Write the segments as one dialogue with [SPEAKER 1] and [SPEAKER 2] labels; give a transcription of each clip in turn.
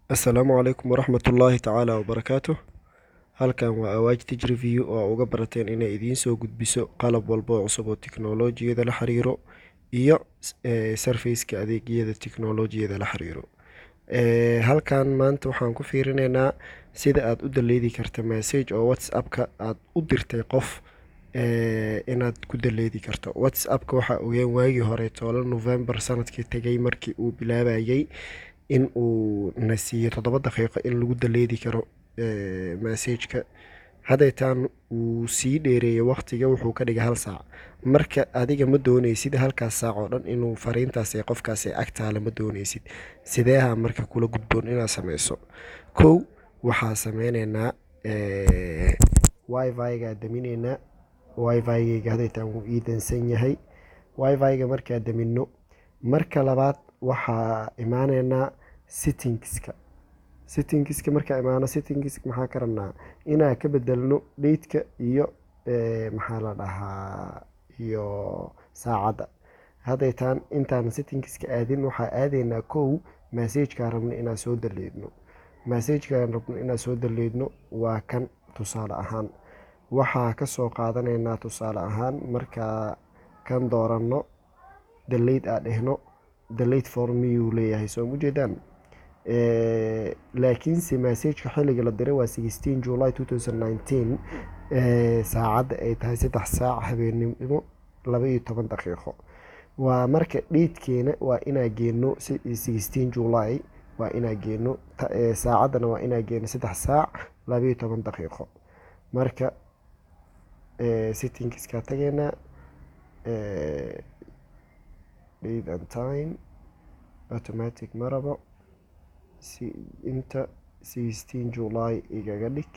[SPEAKER 1] Asalaamu calaykum waraxmatullaahi tacaala wabarakaatuh. Halkan waa Awaaj Tech Review oo uga barateen inay idiin soo gudbiso qalab walba oo cusub oo tiknoolajiyada la xiriiro iyo serviceka adeegyada tiknoolajiyada la xiriiro. Halkan maanta waxaan ku fiirineynaa sida aad u delete-i karta message oo WhatsApp-ka aad u dirtay qof, inaad ku delete-i karto WhatsApp-ka. Waxaa ogeen waagii hore toola November sanadkii tegay markii uu bilaabayay in uu na siiyo 7 daqiiqo in lagu delete-i karo message-ka. Hadeetaan uu sii dheereeyay waqtiga, wuxuu ka dhigay hal saac. Marka adiga ma dooneysid halkaas saac oo dhan inuu fariintaas ee qofkaas ee agtaala, ma dooneysid. Sideeha marka kula gudboon inaad sameyso? Kow, waxaa sameyneynaa WiFi-ga damineynaa. WiFi-gayga hadeetaan wuu ii dansan yahay. WiFi-ga markaa damino, marka labaad waxaa imaaneynaa settingska. Settingska markaa imaano, settingska maxaa ka rabnaa? Inaa ka bedelno dateka iyo maxaa la dhahaa iyo saacadda. Hadeetaan intaan settingska aadin, waxaa aadeynaa kow message-kaan rabno inaan soo delete-no. Message-kaan rabno inaan soo delete-no waa kan. Tusaale ahaan waxaa kasoo qaadaneynaa, tusaale ahaan markaa kan dooranno, delete aa dhehno, "delete for me" uu leeyahay, soo ma ujeedaan? Laakiinse messageka xilliga la diray waa 16 July 2019, saacadda ay tahay 3 saac habeenimo 12 daqiiqo. Waa marka datekeena waa inaa geeno 16 July, waa inaa geeno saacaddana, waa inaa geeno 3 saac 12 daqiiqo. Marka settingska tageynaa, date and time automatic ma rabo. Si inta 16 July igaga dhig,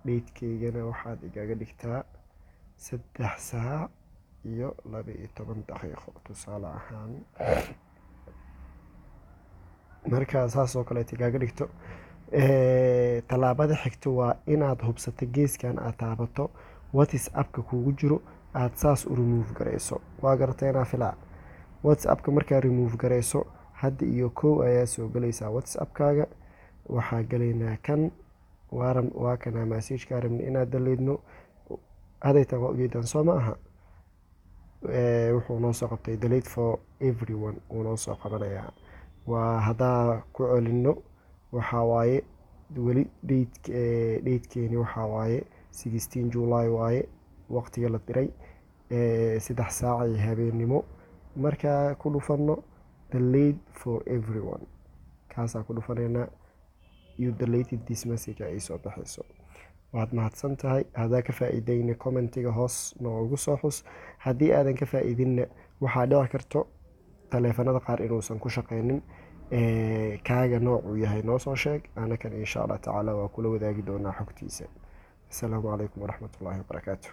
[SPEAKER 1] datekeygana waxaad igaga dhigtaa 3 saac iyo 12 daqiiqo, tusaale ahaan. Markaa saas oo kaleeto igaga dhigto, tallaabada xigto waa inaad hubsato geeskan aad taabato, WhatsApp-ka kugu jiro aad saas u remove gareyso. Waa garateena filaa. WhatsApp-ka markaa remove gareyso, hadda iyo kow ayaa soo galaysaa WhatsApp-kaaga. Waxaa galaynaa kan, waa kana message-kaa rabna inaad delete-no. Hadaytan waa ujeedaan, soo ma aha? Wuxuu noo soo qabtay "delete for everyone" wuu noo soo qabanayaa. Waa haddaa ku celino, waxaa waaye weli datekeeni waxaa waaye 16 July waaye, waqtiga la diray 3 saac iyo habeennimo. Markaa ku dhufano "delete for everyone", kaasaa ku dhufaneynaa. "You deleted this message" ay soo baxayso. Waad mahadsan tahay. Haddaa ka faa-iideyna, commentiga hoos noogu soo xus. Haddii aadan ka faa-iidinna, waxaa dhici karto taleefanada qaar inuusan ku shaqeynin. Kaaga noocuu yahay noo soo sheeg, anakan insha Allah tacaala waa kula wadaagi doonaa xogtiisa. Asalaamu calaykum waraxmatullaahi wabarakaatu.